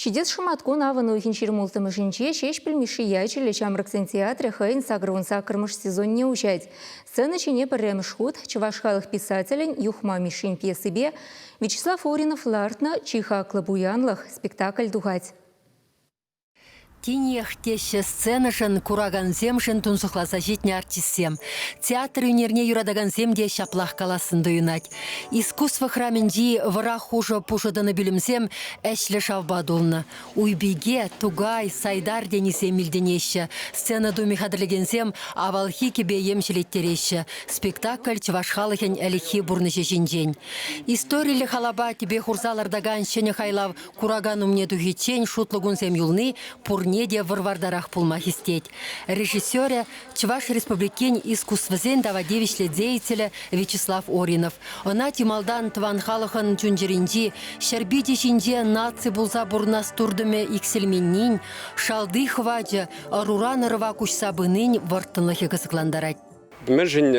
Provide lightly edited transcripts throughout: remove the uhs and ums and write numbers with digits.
Ҫитес шӑматкун авӑн уйӑхӗн 26-мӗшӗнче Ҫеҫпӗл Мишши ячӗллӗ ҫамрӑксен театрӗ хӑйӗн 88-мӗш сезонне уҫать. Сцена ҫине пӗрремӗш хут чӑваш халӑх писателӗн Юхма Мишшин пьесипе Вячеслав Оринов лартнӑ Чи хаклӑ пуянлӑх спектакль тухать. Тинех теҫҫӗ сценӑшӑн, куракансемшӗн тунсӑхласа ҫитнӗ артистсем. Театр ӳнерне юратакансем те ҫаплах калассӑн туйӑнать. Искусство храмӗнчи вӑрах хушӑ пушӑ тӑнӑ пӳлӗмсем ӗҫлӗ шавпа тулнӑ. Уйпике, Тукай, Сайдар тенисем илтӗнеҫҫӗ. Сцена тумӗ хатӗрлекенсем авалхи кӗпе-йӗм ҫӗлеттереҫҫӗ. Спектакль чӑваш халӑхӗн ӗлӗкхи пурнӑҫӗ ҫинчен. Историллӗ халапа тӗпе хурса лартакан ҫӗнӗ хайлав Куракан умне тухиччен шутлӑ кунсем юлни пурне те вӑр-вартарах пулма хистет. Режиссерӗ Чӑваш Республикин искусствӑсен тава тивӗҫлӗ деятелӗ Вячеслав Оринов. Ӑна чи малтан тӑван халӑхӑн чун-чӗринчи ҫӗр пичӗ ҫинче наци пулса пурӑнас туртӑмӗ иксӗлменнин, шалти хӑвачӗ ӑруран ӑрӑва куҫса пынин вӑрттӑнлӑхӗ кӑсӑклантарать. Мӗншӗн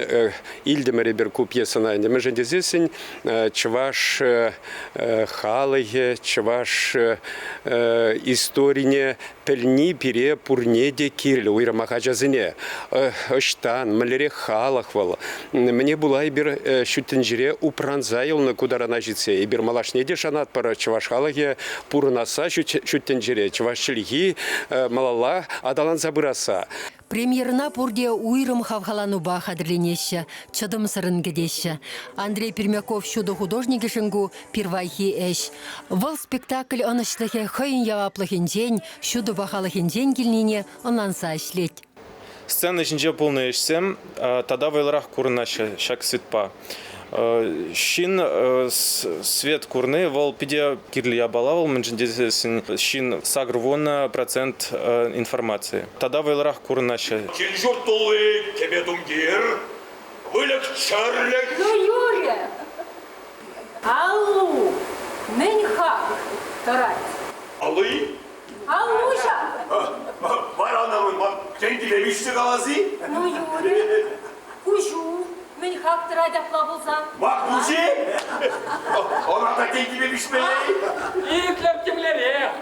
илтӗмӗр эпир ку пьесӑна ӗнтӗ? Мӗншӗн тесессӗн чӑваш халӑхӗ, чӑваш историне пӗлни пире пурне те кирлӗ, уйрӑмах ачасене. Ӑҫтан, мӗнлерех халӑх вӑл? Мӗне пула эпир ҫут тӗнчере упранса юлнӑ ку тарана ҫитсе? Эпир малашне те шанатпӑр, чӑваш халӑхӗ пурӑнасса ҫут тӗнчере, чӑваш чӗлхи малалла аталанса пырасса. Премьерӑна пурте уйрӑм хавхаланупа хатӗрленеҫҫӗ, чӑтӑмсӑррӑн кӗтеҫҫӗ. Андрей Пермяков ҫутӑ художникӗшӗн ку пирвайхи ӗҫ. Вӑл спектакль ӑнӑҫлӑхӗ хӑйӗн яваплӑхӗнчен, ҫутӑ пахалӑхӗнчен килнине ӑнланса ӗҫлет. Сцена ҫинче пулнӑ ӗҫсем тата вӑйлӑрах курӑнаҫҫӗ ҫак светпа. Ҫын свет курни вӑл питӗ кирлӗ япала вӑл, мӗншӗн тесессӗн ҫын 80% информаци. Тата вӑйлӑрах курӑнаҫҫӗ. Кил-ҫурт тулли кӗпе-тумтир, выльӑх-чӗрлӗх. Ну, юрӗ, аллу мӗн хак тӑрать? Алли? Аллу ҫак. Вара ӑна тенкӗпе виҫсе калас-и? Ну, юрӗ, куҫу Мӗн хак тӑрать апла пулсан? Вак пулчӗ? Ӑна та тенкӗпе виҫмелле-и? Ирӗклӗх темлерех.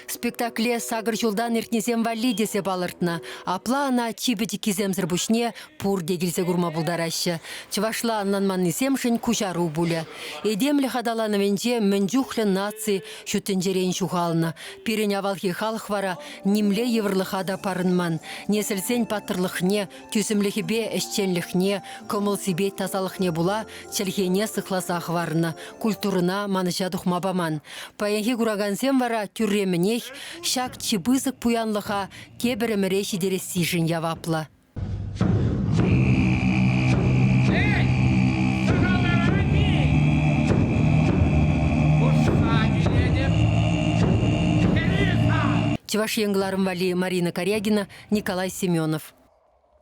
Спектакле сакӑр ҫултан иртнисем валли тесе палӑртнӑ. Апла ӑна чи пӗчӗккисемсӗр пуҫне пурте килсе курма пултараҫҫӗ. Чӑвашла ӑнланманнисемшӗн куҫару пулӗ. Этемлӗх аталанӑвӗнче мӗн чухлӗ наци ҫут тӗнчерен ҫухалнӑ. Пирӗн авалхи халӑх вара нимле йывӑрлӑха та парӑнман. Несӗлсен паттӑрлӑхне, Тӳсӗмлӗхӗпе ӗҫченлӗхне, кӑмӑл-сипет тасалӑхне пула чӗлхене сыхласа хӑварнӑ, культурӑна манӑҫа тухма паман. Паянхи куракансем вара тӳрремӗнех ҫак чи пысӑк пуянлӑха тепӗр ӗмӗре ҫитерессишӗн яваплӑ. Чӑваш Ен кӑларӑм валли Марина Карягина, Николай Семенов.